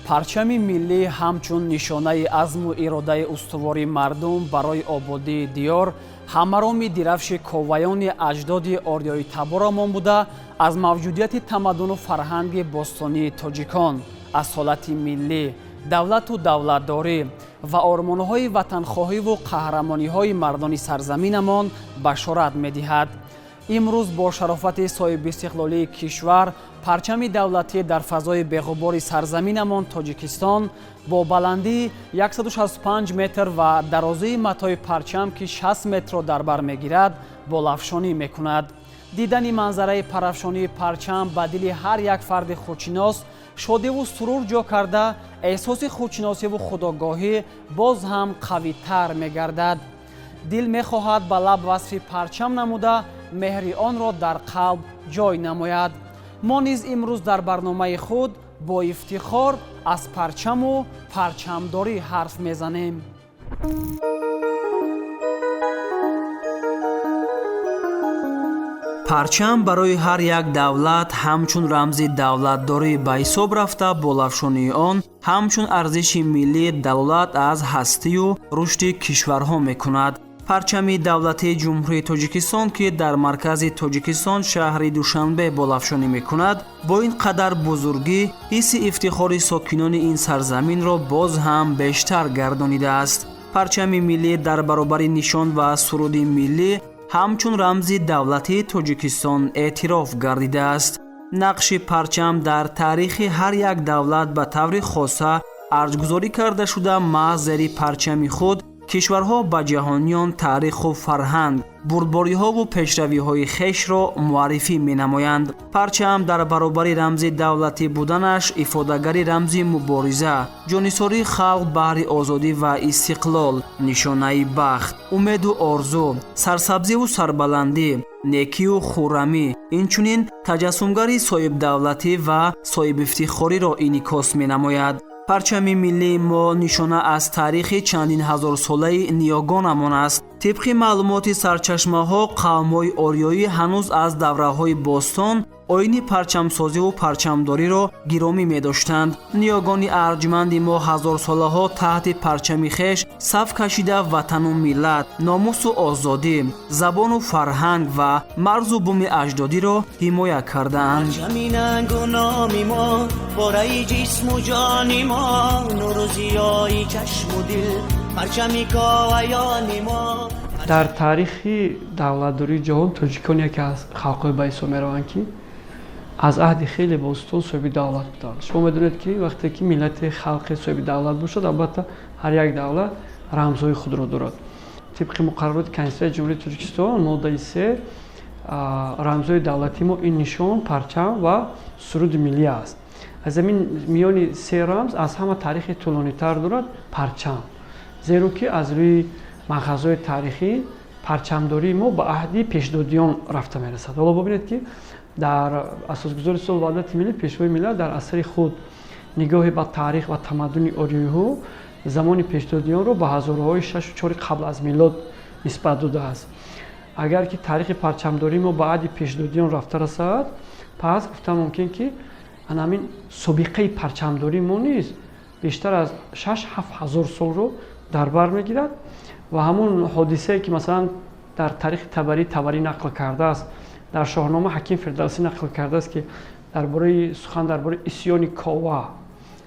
Парчами миллӣ ҳамчун нишонаи азму иродаи устувори мардум барои ободии диёр, ҳамароми дирафши коваёни аҷдоди ориёитаборамон буда, аз мавҷудияти тамаддуну фарҳанги бостонии тоҷикон, асолати миллӣ, давлату давлатдорӣ ва ормонҳои ватанхоҳиву қаҳрамониҳои мардони сарзаминамон башорат медиҳад. Имрӯз бо шарофати соҳибистиқлолии кишвар парчами давлатӣ дар фазои беғубори сарзаминамон Тоҷикистон бо баландии 165 метр ва дарозии матои парчам, ки 60 метрро дар бар мегирад, болафшонӣ мекунад. Дидани манзараи парафшонии парчам ба дили ҳар як фарди худшинос шодиву сурур ҷо карда, эҳсоси худшиносиву худогоҳӣ боз ҳам қавитар мегардад. Дил мехоҳад ба лаб васфи парчам намуда, меҳри онро дар қалб ҷой намояд. Мо низ имрӯз дар барномаи худ бо ифтихор аз парчаму парчамдорӣ ҳарф мезанем. Парчам барои ҳар як давлат ҳамчун рамзи давлатдорӣ ба ҳисоб рафта, болафшонии он ҳамчун арзиши миллӣ далолат аз ҳастию рушди кишварҳо мекунад. Парчами давлатии Ҷумҳурии Тоҷикистон, ки дар маркази Тоҷикистон, шаҳри Душанбе, болафшонӣ мекунад, бо ин қадар бузургӣ ҳисси ифтихори сокинони ин сарзаминро боз ҳам бештар гардонидааст. Парчами миллӣ дар баробари нишон ва суруди миллӣ ҳамчун рамзи давлатии Тоҷикистон эътироф гардидааст. Нақши парчам дар таърихи ҳар як давлат ба таври хоса арҷгузорӣ карда шуда, маҳз зери парчами худ кишварҳо ба ҷаҳониён таъриху фарҳанг, бурдбориҳову пешравиҳои хешро муаррифӣ менамоянд. Парчам дар баробари рамзи давлатӣ буданаш ифодагари рамзи мубориза, ҷонисории халқ баҳри озодӣ ва истиқлол, нишонаи бахт, умеду орзу, сарсабзиву сарбаландӣ, некию хуррамӣ, инчунин таҷассумгари соҳибдавлатӣ ва соҳибифтихориро инъикос менамояд. Парчами миллии мо нишона аз таърихи чандин ҳазорсолаи ниёгонамон аст. Тибқи маълумоти сарчашмаҳо, қавмҳои ориёӣ ҳанӯз аз давраҳои бостон оини парчамсозиву парчамдориро гиромӣ медоштанд. Ниёгони арҷманди мо ҳазорсолаҳо таҳти парчами хеш саф кашида, ватану миллат, номусу озодӣ, забону фарҳанг ва марзу буми аҷдодиро ҳимоя кардаанд. Парчами нангу номи мо, пораи ҷисму ҷони мо, нуру зиёи чашму дил, парчами коваёни мо. Дар таърихи давлатдории ҷаҳон тоҷикон яке аз халқҳое ба ҳисоб мераванд, ки аз аҳди хеле бостон соҳиби давлат буданд. Шумо медонед, ки вақте ки миллати халқе соҳиби давлат бошад, албатта, ҳар як давлат рамзҳои худро дорад. Тибқи муқаррароти Конститутсияи Ҷумҳурии Тоҷикистон, моддаи 3, рамзҳои давлатии мо ин нишон, парчам ва суруди миллӣ аст. Аз ҳамин миёни се рамз аз ҳама таърихи тӯлонитар дорад парчам, зеро ки аз рӯи манхазҳои таърихӣ парчамдории мо ба аҳди пешдодиён рафта мерасад. Ҳоло бибинед, ки дар асосгузори сулҳу ваҳдати миллӣ, Пешвои миллат дар асари худ «Нигоҳе ба таърих ва тамаддуни ориёиҳо» замони пешдодиёнро ба ҳазораҳои 6-у 4 қабл аз милод нисбат додааст. Агар ки таърихи парчамдории мо ба аҳди пешдодиён рафта расад, пас гуфта мумкин, ки ана ҳамин собиқаи парчамдории мо низ бештар аз 6-7 ҳазор солро дар бар мегирад. Ва ҳамун ҳодисае, ки масалан дар таърихи Табарӣ Табарӣ нақл кардааст, дар Шоҳнома Ҳаким Фирдавсӣ нақл кардааст, ки дар бораи сухан дар бораи исёни Кова,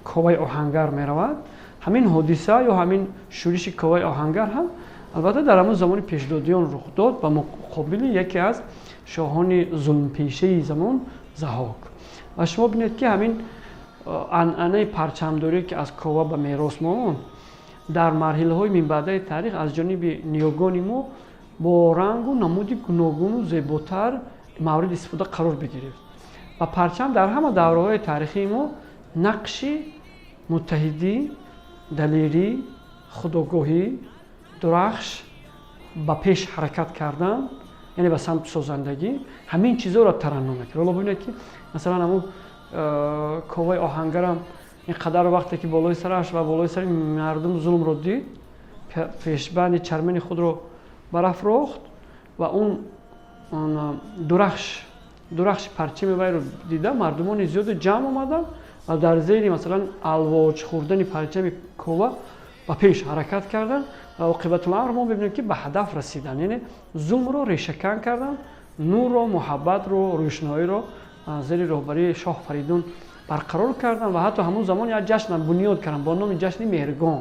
Коваи оҳангар меравад, ҳамин ҳодиса ё ҳамин шӯриши Коваи оҳангар ҳам албатта дар ҳамон замони пешдодиён рух дод ба муқобили яке аз шоҳони зулмпешаи замон, Заҳок. Ва шумо бинед, ки ҳамин анъанаи парчамдорӣ, ки аз Кова ба мерос монд, дар марҳилаҳои минбаъдаи таърих аз ҷониби ниёгони мо бо рангу намуди гуногуну зеботар мавриди истифода қарор бигирифт. Ва парчам дар ҳама давраҳои таърихии мо нақши муттаҳидӣ, далерӣ, худогоҳӣ, дурахш, ба пеш ҳаракат кардан, яъне ба самти созандагӣ, ҳамин чизҳоро тараннум мекард. Ҳоло бибинед, ки масалан ҳамун Коваи оҳангарам ин қадар вақте ки болои сараш ва болои сари мардум зулмро дид, пешбанди чармини худро барафрохт ва он дурахши парчами вайро дида, мардумони зиёде ҷамъ омаданд. Ва дар зери, масалан, алвоҷ хӯрдани парчами Кова ба пеш ҳаракат карданд ва оқибатуламр мо мебинем, ки ба ҳадаф расиданд, яъне зулмро решакан карданд, нурро, муҳаббатро, рӯшноиро зери роҳбарии шоҳ Фаридун барқарор карданд ва ҳатто ҳамон замон як ҷашнам бунёд карданд бо номи ҷашни Меҳргон.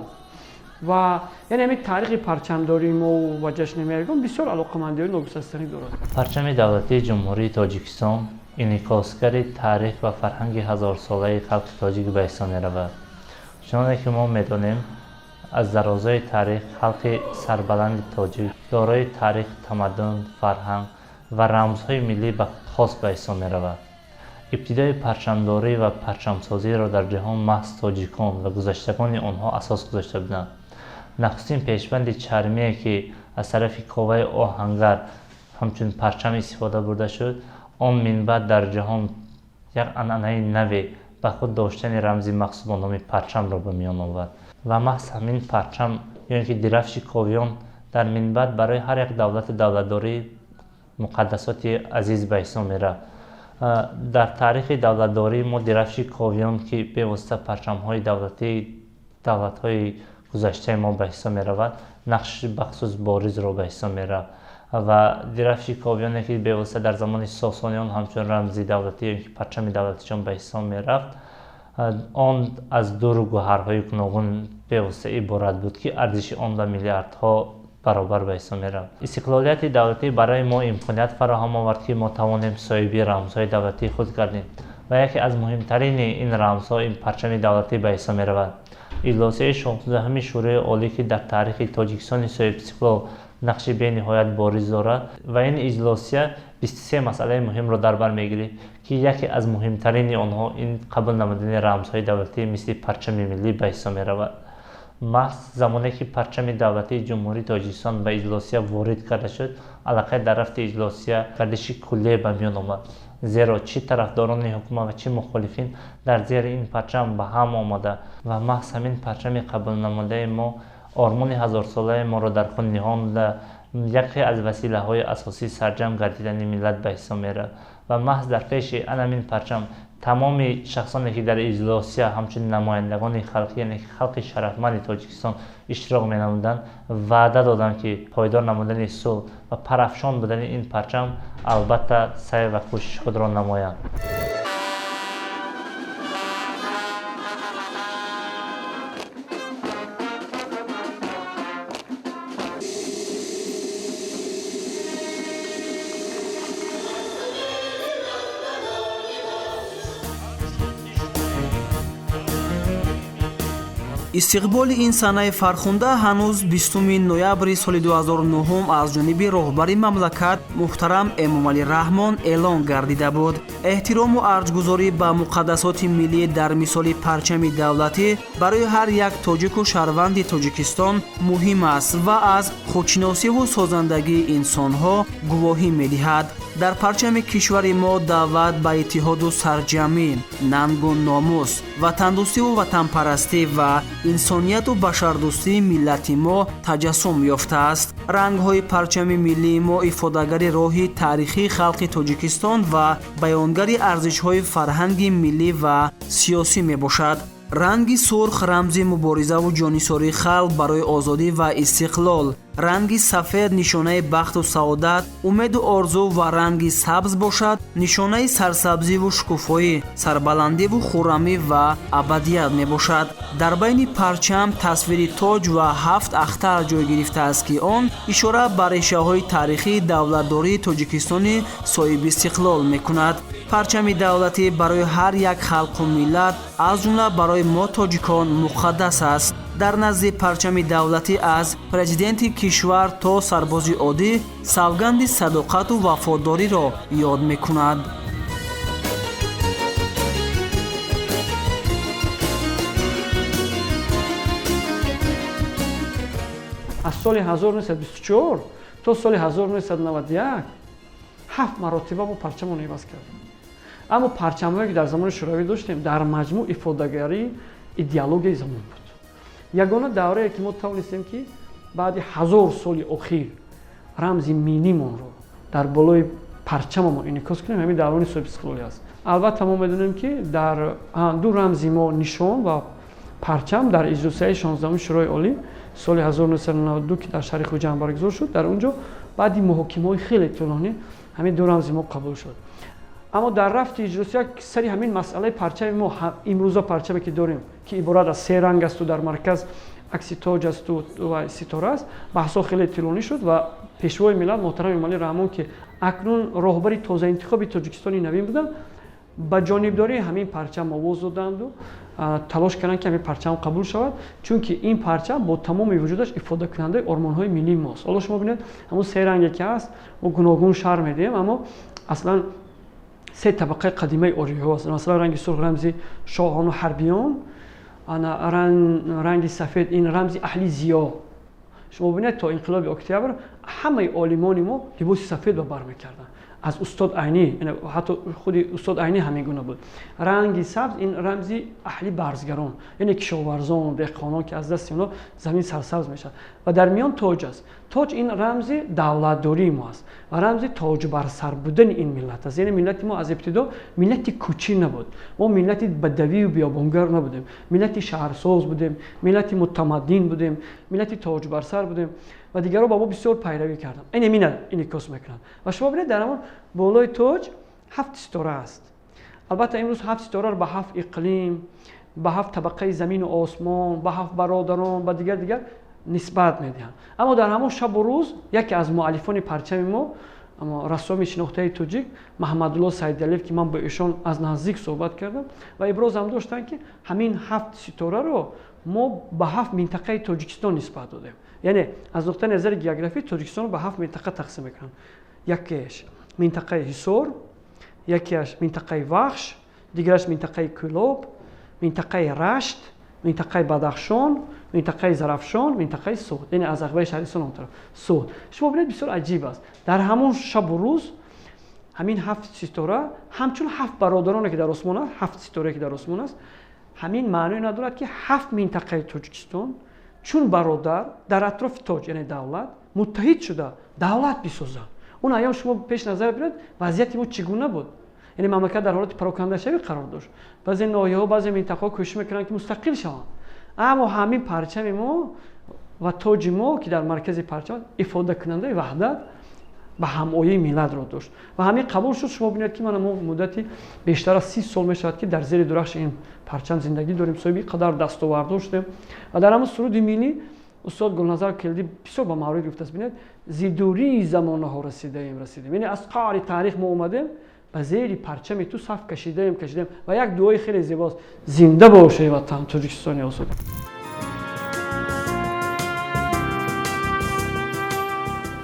Ва яъне ҳамин таърихи парчамдории мо ва ҷашни Меҳргон бисёр алоқамандиҳои ногусастанӣ дорад. Парчами давлатии Ҷумҳурии Тоҷикистон инъикосгари таърих ва фарҳанги ҳазорсолаи халқи тоҷик ба ҳисоб меравад. Чуноне ки мо медонем, аз дарозои таърих халқи сарбаланди тоҷик дорои таърих, тамаддун, фарҳанг ва рамзҳои миллӣ ба хос ба ҳисоб меравад. Ибтидои парчамдорӣ ва парчамсозиро дар ҷаҳон маҳз тоҷикон ва гузаштагони онҳо асос гузошта буданд. Нахустин пешбанди чармие, ки аз тарафи Коваи Оҳангар ҳамчун парчам истифода бурда шуд, он минбаъд дар ҷаҳон як анъанаи наве ба худ доштани рамзи махсус бо номи парчамро ба миён овард. Ва маҳз ҳамин парчам ё ин ки дирафши ковиён дар минбаъд барои ҳар як давлату давлатдорӣ муқаддасоти азиз ба ҳисоб мерафт. Дар таърихи давлатдории мо дирафши ковиён, ки бевосита парчамҳои давлатии давлатҳои гузаштаи мо ба ҳисоб меравад, нақши бахусус боризро ба ҳисоб меравад. Ва дирафши ковиёне, ки бевосита дар замони Сосониён ҳамчун рамзи давлатӣ ё ки парчами давлатишон ба ҳисоб мерафт, он аз дуру гӯҳарҳои гуногун бевосита иборат буд, ки арзиши он ба миллиардҳо баробар ба ҳисоб меравад. Истиқлолияти давлатӣ барои мо имконият фароҳам овард, ки мо тавонем соҳиби рамзҳои давлатии худ гардем ва яке аз муҳимтарини ин рамзҳо ин парчами давлатӣ ба ҳисоб меравад. Иҷлосияи 16-уми Шӯрои Олӣ, ки дар таърихи Тоҷикистони соҳибистиқлол нақши бениҳоят бориз дорад, ва ин иҷлосия 23 масъалаи муҳимро дар бар мегирифт, ки яке аз муҳимтарини онҳо ин қабул намудани рамзҳои давлатӣ мисли парчами миллӣ ба ҳисоб меравад. Маҳз замоне ки парчами давлатии Ҷумҳурии Тоҷикистон ба иҷлосия ворид карда шуд, аллакай дар рафти иҷлосия гардиши куллие ба миён омад, зеро чӣ тарафдорони ҳукумат ва чӣ мухолифин дар зери ин парчам ба ҳам омада ва маҳз ҳамин парчами қабулнамудаи мо ормони ҳазорсолаи моро дар худ ниҳонда, яке аз василаҳои асосии сарҷамъ гардидани миллат ба ҳисоб меравад. Ва маҳз дар пеши анамин парчам тамоми шахсоне, ки дар иҷлосия ҳамчун намояндагони халқӣ, яъне халқи шарафманди Тоҷикистон, иштирок менамуданд, ваъда доданд, ки пойдор намудани сулҳ ва парафшон будани ин парчам албатта сай ва кӯшиши худро намоянд. Истиқболи ин санаи фархунда ҳанӯз 20 ноябри соли 2009 аз ҷониби роҳбари мамлакат муҳтарам Эмомалӣ Раҳмон эълон гардида буд. Эҳтирому арҷгузорӣ ба муқаддасоти миллӣ дар мисоли парчами давлатӣ барои ҳар як тоҷику шаҳрванди Тоҷикистон муҳим аст ва аз худшиносиву созандагии инсонҳо гувоҳӣ медиҳад. Дар парчами кишвари мо даъват ба иттиҳоду сарҷамӣ, нангу номус, ватандӯстиву ватанпарастӣ ва инсонияту башардӯстии миллати мо таҷассум ёфтааст. Рангҳои парчами миллии мо ифодагари роҳи таърихии халқи Тоҷикистон ва баёнгари арзишҳои фарҳанги миллӣ ва сиёсӣ мебошад. Ранги сурх рамзи муборизаву ҷонисории халқ барои озодӣ ва истиқлол, ранги сафед нишонаи бахту саодат, умеду орзу ва ранги сабз бошад нишонаи сарсабзиву шукуфоӣ, сарбаландиву хуррамӣ ва абадият мебошад. Дар байни парчам тасвири тоҷ ва ҳафт ахтар ҷой гирифтааст, ки он ишора ба решаҳои таърихии давлатдории Тоҷикистони соҳибистиқлол мекунад. Парчами давлатӣ барои ҳар як халқу миллат, аз ҷумла барои мо тоҷикон, муқаддас аст. Дар назди парчами давлатӣ аз президенти кишвар то сарбози оддӣ савганди садоқату вафодориро ёд мекунад. Аз соли 1924 то соли 1991 ҳафт маротиба мо парчамонро иваз кардем. Аммо парчамҳое, ки дар замони Шӯравӣ доштем, дар маҷмӯъ ифодагарии идеологияи замон буд. Ягона даврае, ки мо тавонистем, ки баъди 1000 соли охир рамзи миллимонро дар болои Парчамамон инъикос кунем, ҳамин даврони соҳибистиқлолӣ аст. Албатта, мо медонем, ки дар ду рамзи мо, нишон ва парчам, дар иҷлосияи 16-уми Шӯрои Олӣ соли 1992, ки дар шаҳри Хуҷанд баргузор шуд, дар он ҷо баъди муҳокимаҳои хеле тӯлонӣ ҳамин ду рамзи мо қабул шуд. Аммо дар рафти иҷлосия сари ҳамин масъалаи парчами мо, имрӯза парчаме ки дорем, ки иборат аз се ранг асту дар марказ акси тоҷ асту ва ситора аст, баҳсҳо хеле тӯлонӣ шуд ва Пешвои миллат муҳтарам Эмомалӣ Раҳмон, ки акнун роҳбари тозаинтихоби Тоҷикистони навин буданд, ба ҷонибдории ҳамин парчам овоз доданду талош карданд, ки ҳамин парчам қабул шавад, чунки ин парчам бо тамоми вуҷудаш ифодакунандаи ормонҳои миллии мост. Ҳоло шумо бинед, ҳамон се ранге ки ҳаст, мо гуногун шарҳ медиҳем, аммо аслан се табақаи қадимаи ориёҳо аст. Масалан, ранги сурх рамзи шоҳону ҳарбиён, ана ранги сафед ин рамзи аҳли зиё. Шумо бинед, то инқилоби Октябр ҳамаи олимони мо либоси сафед ба бар мекарданд, аз устод Айнӣ, ҳатто худи устод Айнӣ ҳамин гуна буд. Ранги сабз ин рамзи аҳли барзгарон, яъне кишоварзон, деҳқонон, ки аз дасти онҳо замин сарсабз мешавад. Ва дар миён тоҷ аст. Тоҷ ин рамзи давлатдории мо аст ва рамзи тоҷбарсар будани ин миллат аст. Яъне миллати мо аз ибтидо миллати кӯчӣ набуд, мо миллати бадавию биёбонгар набудем, миллати шаҳрсоз будем, миллати мутамаддин будем, миллати тоҷбарсар будем ва дигарро ба мо бисёр пайравӣ карданд. Ин амина инъикос мекунанд. Ва шумо бинед, дар ҳамон болои тоҷ ҳафт ситора аст. Албатта, имрӯз ҳафт ситораро ба ҳафт иқлим, ба ҳафт табақаи замину осмон, ба ҳафт бародарон, ба дигар дигар нисбат медиҳанд. Аммо дар ҳамон шабу рӯз яке аз муаллифони парчами мо, рассоми шинохтаи тоҷик Маҳмадулло Сайдалиев, ки ман бо эшон аз наздик суҳбат кардам ва иброзам доштанд, ки ҳамин ҳафт ситораро мо ба ҳафт минтақаи Тоҷикистон нисбат додем. Яъне аз нуқтаи назари географӣ Тоҷикистонро ба ҳафт минтақа тақсим мекунанд: якеаш минтақаи Ҳисор, якеаш минтақаи Вахш, дигараш минтақаи Кӯлоб, минтақаи Рашт, минтақаи Бадахшон, минтақаи Зарафшон, минтақаи Суғд, яъне аз ағбаи шаҳри он тараф Суғд. Шумо бинед, бисёр аҷиб аст, дар ҳамон шабу рӯз ҳамин ҳафт ситора ҳамчун ҳафт бародароне ки дар осмон аст, ҳафт ситорае ки дар осмон аст, ҳамин маъное надорад, ки ҳафт минтақаи Тоҷикистон чун бародар дар атрофи тоҷ, яъне давлат, муттаҳид шуда давлат бисозанд. Он айём шумо пеш назар биред, вазъияти мо чӣ гуна буд? Яъне мамлакат дар ҳолати парокандашавӣ қарор дошт, баъзе ноҳияҳо, баъзе минтақаҳо кӯшиш мекунанд, ки мустақил шаванд. Аммо ҳамин парчами мо ва тоҷи мо, ки дар маркази парчам, ифодакунандаи ваҳдат ба ҳамоии миллатро дошт ва ҳамин қабул шуд. Шумо бинед, ки мана мо муддати бештар аз 30 сол мешавад, ки дар зери дурахши ин парчам зиндагӣ дорем, соҳиби қадар дастовардҳо шудем. Ва дар ҳамон суруди миллӣ устод Гулназар Келдӣ бисёр ба маврид гуфтааст, бинед: зи дурии замонаҳо расидаем, расидаем, яъне аз қаъри таърих мо омадем, ба зери парчами ту саф кашидаем, кашидаем. Ва як дуои хеле зебост: зинда бошед, ватан, Тоҷикистони озод.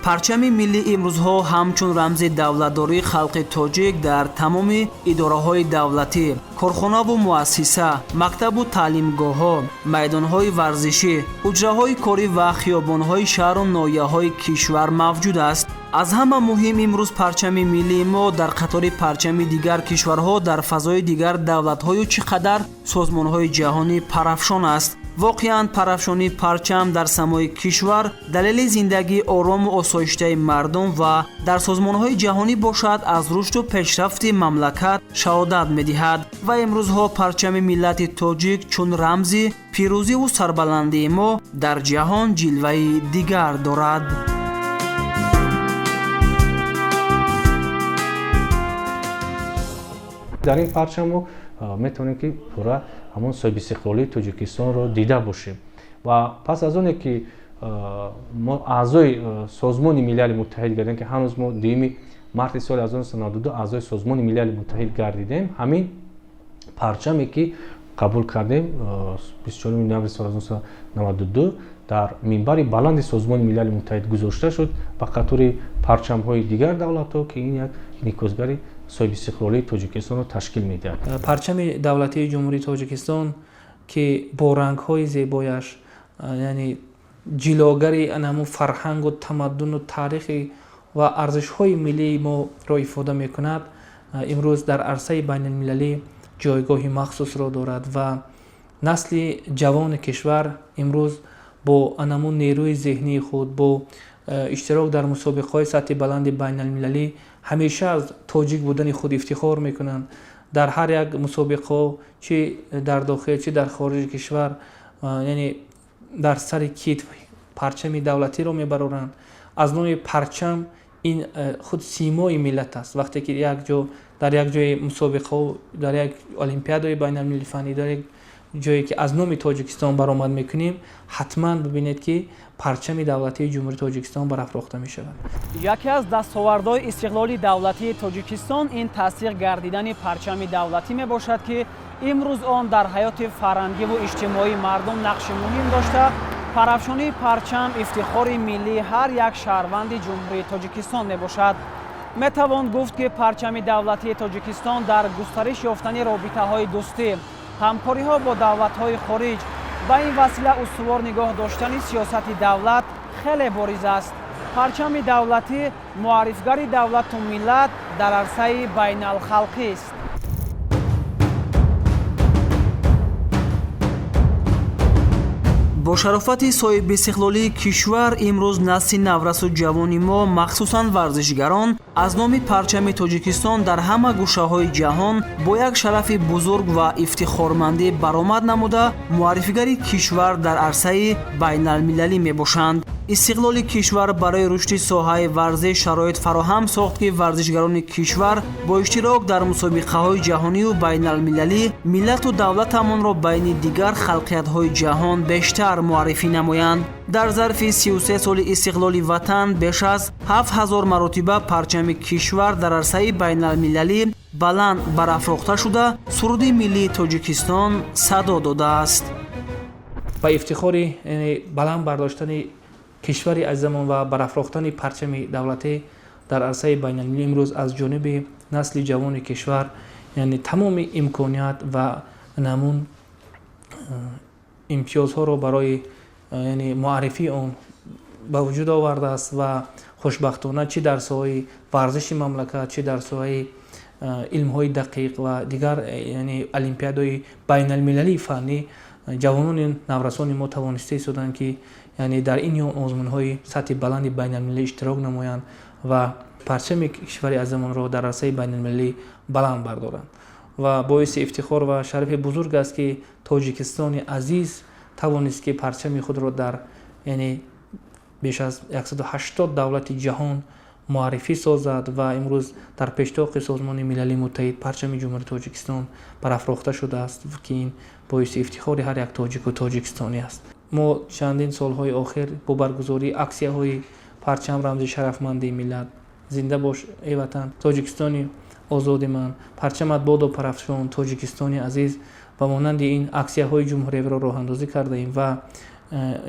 Парчами миллӣ имрӯзҳо ҳамчун рамзи давлатдории халқи тоҷик дар тамоми идораҳои давлатӣ, корхонаву муассиса, мактабу таълимгоҳҳо, майдонҳои варзишӣ, ҳуҷраҳои корӣ ва хиёбонҳои шаҳру ноҳияҳои кишвар мавҷуд аст. Аз ҳама муҳим, имрӯз парчами миллии мо дар қатори парчами дигар кишварҳо дар фазои дигар давлатҳою чӣ қадар созмонҳои ҷаҳонӣ парафшон аст. Воқеан, парафшонии парчам дар самои кишвар далели зиндагии орому осоиштаи мардум ва дар созмонҳои ҷаҳонӣ бошад, аз рушду пешрафти мамлакат шаҳодат медиҳад. Ва имрӯзҳо парчами миллати тоҷик чун рамзи пирӯзиву сарбаландии мо дар ҷаҳон ҷилваи дигар дорад. Дар ин парчам мо метавонем, ки пурра ҳамон соҳибистиқлолии Тоҷикистонро дида бошем. Ва пас аз оне ки мо аъзои Созмони Милали Муттаҳид гардидем, ки ҳанӯз мо 2 марти соли 1992 аъзои Созмони Милали Муттаҳид гардидем, ҳамин парчаме ки қабул кардем 24 ноябри соли 1992, дар минбари баланди Созмони Милали Муттаҳид гузошта шуд ба қатори парчамҳои дигар давлатҳо, ки ин як инъикосгари соҳибистиқлолии Тоҷикистонро ташкил медиҳад. Парчами давлатии Ҷумҳурии Тоҷикистон, ки бо рангҳои зебояш, яъне ҷилогари анаму фарҳангу тамаддуну таърихи ва арзишҳои миллии моро ифода мекунад, имрӯз дар арсаи байналмилалӣ ҷойгоҳи махсусро дорад ва насли ҷавони кишвар имрӯз бо анаму нерӯи зеҳнии худ, бо Иштирок дар мусобиқаҳои сатҳи баланди байналмилалӣ ҳамеша аз тоҷик будани худ ифтихор мекунанд. Дар ҳар як мусобиқаҳо, чӣ дар дохил, чӣ дар хориҷи кишвар, яъне дар сари китф парчами давлатиро мебароранд. Аз номи парчам ин худ симои миллат аст. Вақте ки як ҷо, дар як ҷои мусобиқаҳо, дар як олимпиадаи байналмилалии фаннӣ, дар як ҷое ки аз номи Тоҷикистон баромад мекунем, ҳатман бибинед, ки парчами давлатии Ҷумҳурии Тоҷикистон барафрохта мешавад. Яке аз дастовардҳои истиқлоли давлатии Тоҷикистон ин тасдиқ гардидани парчами давлатӣ мебошад, ки имрӯз он дар ҳаёти фарҳангиву иҷтимоии мардум нақши муҳим дошта, парафшонии парчам ифтихори миллии ҳар як шаҳрванди Ҷумҳурии Тоҷикистон мебошад. Метавон гуфт, ки парчами давлатии Тоҷикистон дар густариш ёфтани робитаҳои дӯстӣ, ҳамкориҳо бо давлатҳои хориҷ, ба ин васила устувор нигоҳ доштани сиёсати давлат хеле бориз аст. Парчами давлатӣ муаррифгари давлату миллат дар арсаи байналхалқист. Бо шарофати соҳибистиқлолии кишвар имрӯз насли наврасу ҷавони мо, махсусан варзишгарон, аз номи парчами Тоҷикистон дар ҳама гӯшаҳои ҷаҳон бо як шарафи бузург ва ифтихормандӣ баромад намуда, муаррифигари кишвар дар арсаи байналмилалӣ мебошанд. Истиқлоли кишвар барои рушди соҳаи варзиш шароит фароҳам сохт, ки варзишгарони кишвар бо иштирок дар мусобиқаҳои ҷаҳонию байналмилалӣ миллату давлатамонро байни дигар халқиятҳои ҷаҳон бештар муаррифӣ намоянд. Дар зарфи 33 соли истиқлоли ватан беш аз 7000 маротиба парчами кишвар дар арсаи байналмилалӣ баланд барафрохта шуда, суруди миллии Тоҷикистон садо додааст. Ба ифтихори баланд бардоштани кишвари азизамон ва барафрохтани парчами давлатӣ дар арсаи байналмилалӣ имрӯз аз ҷониби насли ҷавони кишвар, яъне тамоми имконият ва намун имтиёзҳоро барои, яъне, муаррифии он ба вуҷуд овардааст. Ва хушбахтона, чӣ дар соҳаи варзиши мамлакат, чӣ дар соҳаи илмҳои дақиқ ва дигар, яъне олимпиадаҳои байналмилалии фаннӣ, ҷавонони наврасони мо тавониста истоданд, ки, яъне, дар ин озмунҳои сатҳи баланди байналмилалӣ иштирок намоянд ва парчами кишвари азизамонро дар арсаи байналмилалӣ баланд бардоранд. Ва боиси ифтихор ва шарафи бузург аст, ки Тоҷикистони азиз тавонист, ки парчами худро дар, яъне, беш аз 180 давлати ҷаҳон муаррифӣ созад ва имрӯз дар пештоқи Созмони Милалии Муттаҳид парчами Ҷумҳурии Тоҷикистон барафрохта шудааст, ки ин боиси ифтихори ҳар як тоҷику тоҷикистонӣ аст. Мо чандин солҳои охир бо баргузории аксияҳои «Парчам рамзи шарафмандии миллат», «Зинда бош, эй Ватан, Тоҷикистони озоди ман», «Парчамат бодо парафшон, Тоҷикистони азиз» ва монанди ин аксияҳои ҷумҳуриявиро роҳандозӣ кардаем ва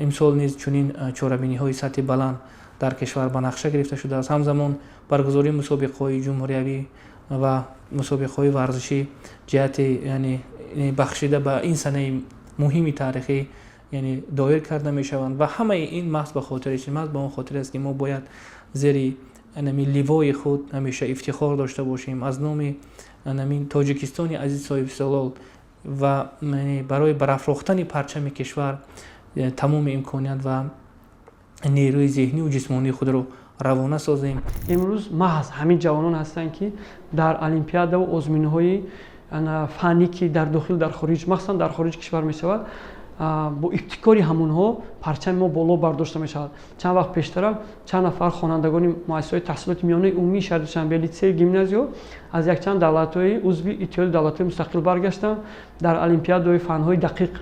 имсол низ чунин чорабиниҳои сатҳи баланд дар кишвар ба нақша гирифта шудааст. Ҳамзамон баргузории мусобиқаҳои ҷумҳуриявӣ ва мусобиқаҳои варзишӣ ҷиҳати, яъне, бахшида ба ин санаи муҳими таърихӣ, яъне, доир карда мешаванд. Ва ҳамаи ин маҳз ба хотири чи? Маҳз ба он хотире аст, ки мо бояд зери анами ливои худ ҳамеша ифтихор дошта бошем аз номи анамин Тоҷикистони азиз соҳибистиқлол ва барои барафрохтани парчами кишвар тамоми имконият ва нерӯи зеҳнию ҷисмонии худро равона созем. Имрӯз маҳз ҳамин ҷавонон ҳастанд, ки дар олимпиадаву озмунҳои фаннӣ, ки дар дохил, дар хориҷ, махсусан дар хориҷи кишвар мешавад, бо ибтикори ҳамонҳо парчами мо боло бардошта мешавад. Чанд вақт пештара чанд нафар хонандагони муассисаҳои таҳсилоти миёнаи умумии шаҳри Душанбе, литсей, гимназиё аз якчанд давлатҳои узви Иттиҳоди Давлатҳои Мустақил баргаштанд, дар олимпиадаҳои фанҳои дақиқ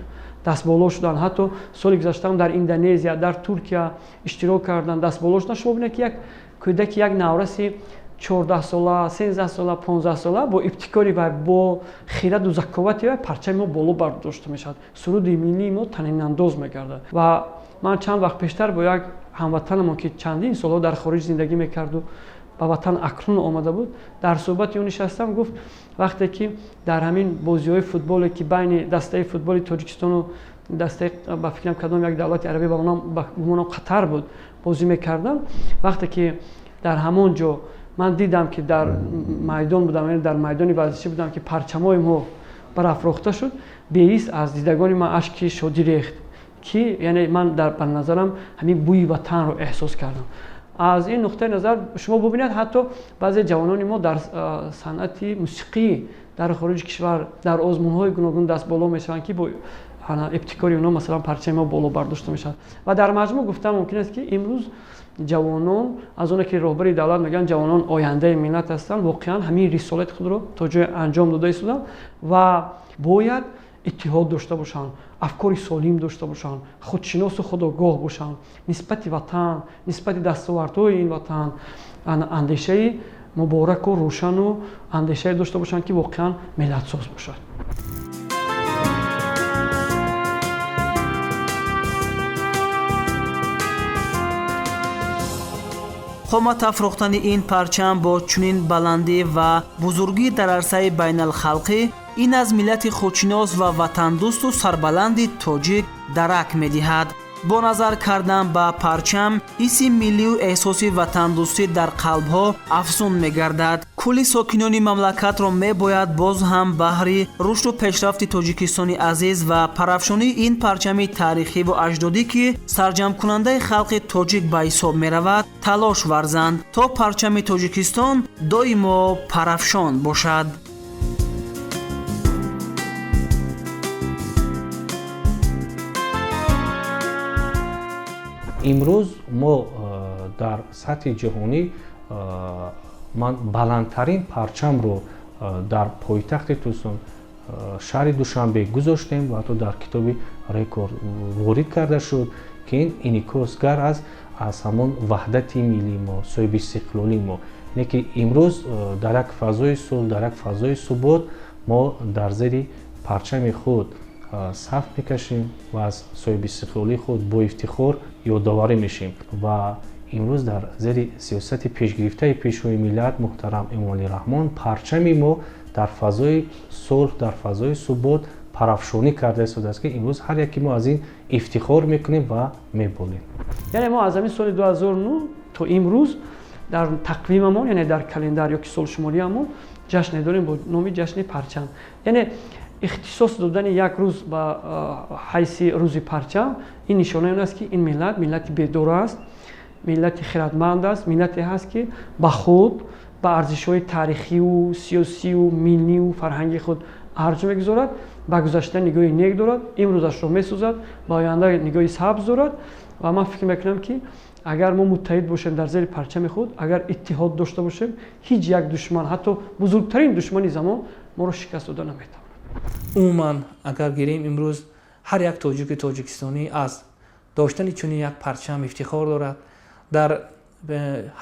дастболо шуданд. Ҳатто соли гузаштаам дар Индонезия, дар Туркия иштирок карданд, дастболо шуданд. Шумо бинед, ки як кӯдаки, як навраси 14сола, 13сола, 15сола бо ибтикори вай, бо хираду заковати вай парчами мо боло бардошта мешавад, суруди миллии мо танинандоз мегардад. Ва ман чанд вақт пештар бо як ҳамватанамон, ки чандин солҳо дар хориҷ зиндагӣ мекарду ба ватан акнун омада буд, дар суҳбати ӯ нишастам. Гуфт, вақте ки дар ҳамин бозиҳои футболе, ки байни дастаи футболи Тоҷикистону дастаи, ба фикрам, кадом як давлати арабӣ, ба гумонам, Қатар буд, бозӣ мекардам, вақте ки дар ҳамон ҷо ман дидам, ки дар майдон будам, яъне дар майдони варзишӣ будам, ки парчамҳои мо барафрохта шуд, беист аз дидагони ман ашки шодӣ рехт, Ки яъне ман дар ба назарам ҳамин бӯи ватанро эҳсос кардам. Аз ин нуқтаи назар шумо бубинед, ҳатто баъзе ҷавонони мо дар санъати мусиқӣ дар хориҷи кишвар дар озмунҳои гуногун даст боло мешаванд, ки бо ибтикори онҳо, масалан, парчами мо боло бардошта мешавад. Ва дар маҷмӯъ гуфтан мумкин аст, ки имрӯз ҷавонон, аз оне ки роҳбари давлат мегӯянд, ҷавонон ояндаи миллат ҳастанд, воқеан ҳамин рисолати худро то ҷое анҷом дода истоданд ва бояд иттиҳод дошта бошанд, афкори солим дошта бошанд, худшиносу худогоҳ бошанд, нисбати ватан, нисбати дастовардҳои ин ватан андешаи мубораку рӯшану андешае дошта бошанд, ки воқеан миллатсоз бошад. Қомат афрохтани ин парчам бо чунин баландӣ ва бузургӣ дар арсаи байналхалқӣ ин аз миллати худшинос ва ватандӯсту сарбаланди тоҷик дарак медиҳад. Бо назар кардан ба парчам ҳисси миллию эҳсоси ватандӯстӣ дар қалбҳо афзун мегардад. Кулли сокинони мамлакатро мебояд боз ҳам баҳри рушду пешрафти Тоҷикистони азиз ва парафшонии ин парчами таърихиву аҷдодӣ, ки сарҷамкунандаи халқи тоҷик ба ҳисоб меравад, талош варзанд, то парчами Тоҷикистон доимо парафшон бошад. Имрӯз мо дар сатҳи ҷаҳонӣ ман баландтарин парчамро дар пойтахти Тӯсон, шаҳри Душанбе гузоштем ва ҳатто дар китоби рекорд ворид карда шуд, ки ин инъикосгар аст аз ҳамон ваҳдати миллии мо, соҳиби истиқлолии мо. Не ки имрӯз дар як фазои сулҳ, дар як фазои субот мо дар зери парчами худ саф мекашем ва аз соҳиби истиқлолии худ бо ифтихор ёдоварӣ мешем. Ва имрӯз дар зери сиёсати пешгирифтаи Пешвои миллат муҳтарам Эмомалӣ Раҳмон парчами мо дар фазои сулҳ, дар фазои субот парафшонӣ карда истодааст, ки имрӯз ҳар яке мо аз ин ифтихор мекунем ва меболем. Яъне мо аз ҳамин соли 2009 то имрӯз дар тақвимамон, яъне дар календар ё ки солшумориамон ҷашне дорем бо номи ҷашни парчам. Яъне ихтисос додани як рӯз ба ҳайси рӯзи парчам ин нишонаи он аст, ки ин миллат миллати бедор аст, миллати хиратманд аст, миллате ҳаст, ки ба худ, ба арзишҳои таърихию сиёсию миллию фарҳангии худ арҷ мегузорад, ба гузашта нигоҳи нек дорад, имрӯзашро месозад, ба оянда нигоҳи сабз дорад. Ва ман фикр мекунам, ки агар мо муттаҳид бошем дар зери парчами худ, агар иттиҳод дошта бошем, ҳеҷ як душман, ҳатто бузургтарин душмани замон, моро шикаст дода наметавонад. Умуман, агар гирем, имрӯз ҳар як тоҷики тоҷикистонӣ аз доштани чунин як парчам ифтихор дорад. Дар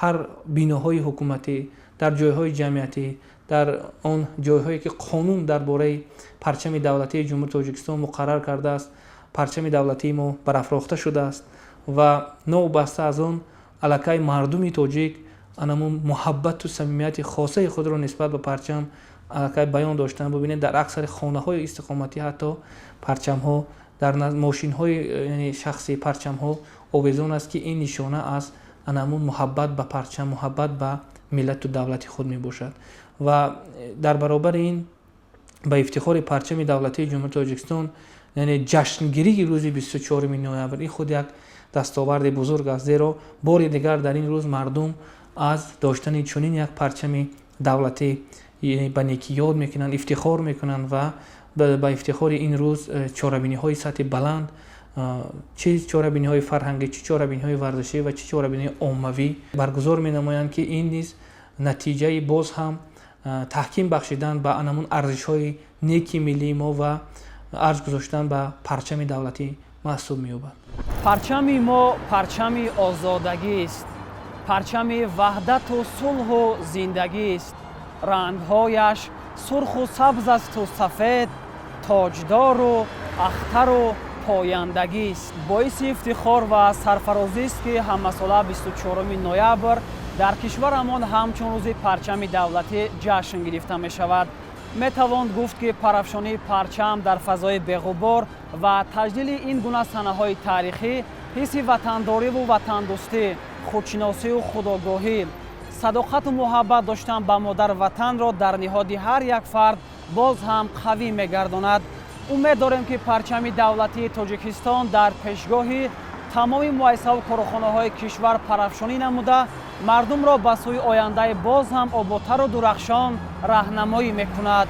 ҳар биноҳои ҳукуматӣ, дар ҷойҳои ҷамъиятӣ, дар он ҷойҳое ки қонун дар бораи парчами давлатии Ҷумҳурии Тоҷикистон муқаррар кардааст, парчами давлатии мо барафрохта шудааст. Ва новобаста аз он, аллакай мардуми тоҷик анамун муҳаббату самимияти хосаи худро нисбат ба парчам аллакай баён доштанд. Бубинед, дар аксари хонаҳои истиқоматӣ ҳатто парчамҳо, дар мошинҳои яъне шахсӣ парчамҳо овезон аст, ки ин нишона аз анамун муҳаббат ба парчам, муҳаббат ба миллату давлати худ мебошад. Ва дар баробари ин ба ифтихори парчами давлатии Ҷумҳурии Тоҷикистон, яъне ҷашнгирии рӯзи 24 ноябр ин худ як дастоварди бузург аст, зеро бори дигар дар ин рӯз мардум аз доштани чунин як парчами давлатӣ ба некӣ ёд мекунанд, ифтихор мекунанд. Ва ба ифтихори ин рӯз чорабиниҳои сатҳи баланд, чӣ чорабиниҳои фарҳангӣ, чӣ чорабиниҳои варзишӣ ва чӣ чорабиниҳои оммавӣ баргузор менамоянд, ки ин низ натиҷаи боз ҳам таҳким бахшидан ба анамун арзишҳои неки миллии мо ва арҷ гузоштан ба парчами давлатӣ маҳсуб меёбад. Парчами мо парчами озодагист, парчами ваҳдату сулҳу зиндагист. Рангҳояш сурху сабз асту сафед, тоҷдору ахтару пояндагист. Боиси ифтихор ва сарфарозист, ки ҳамасола 24 ноябр дар кишварамон ҳамчун рӯзи парчами давлатӣ ҷашн гирифта мешавад. Метавон гуфт, ки парафшонии парчам дар фазои беғубор ва таҷлили ин гуна санаҳои таърихӣ ҳисси ватандориву ватандӯстӣ, худшиносию худогоҳӣ, садоқату муҳаббат доштан ба модар ватанро дар ниҳоди ҳар як фард боз ҳам қавӣ мегардонад. Умед дорем, ки парчами давлатии Тоҷикистон дар пешгоҳи тамоми муассисаву корхонаҳои кишвар парафшонӣ намуда, мардумро ба сӯи ояндаи боз ҳам ободтару дурахшон раҳнамоӣ мекунад.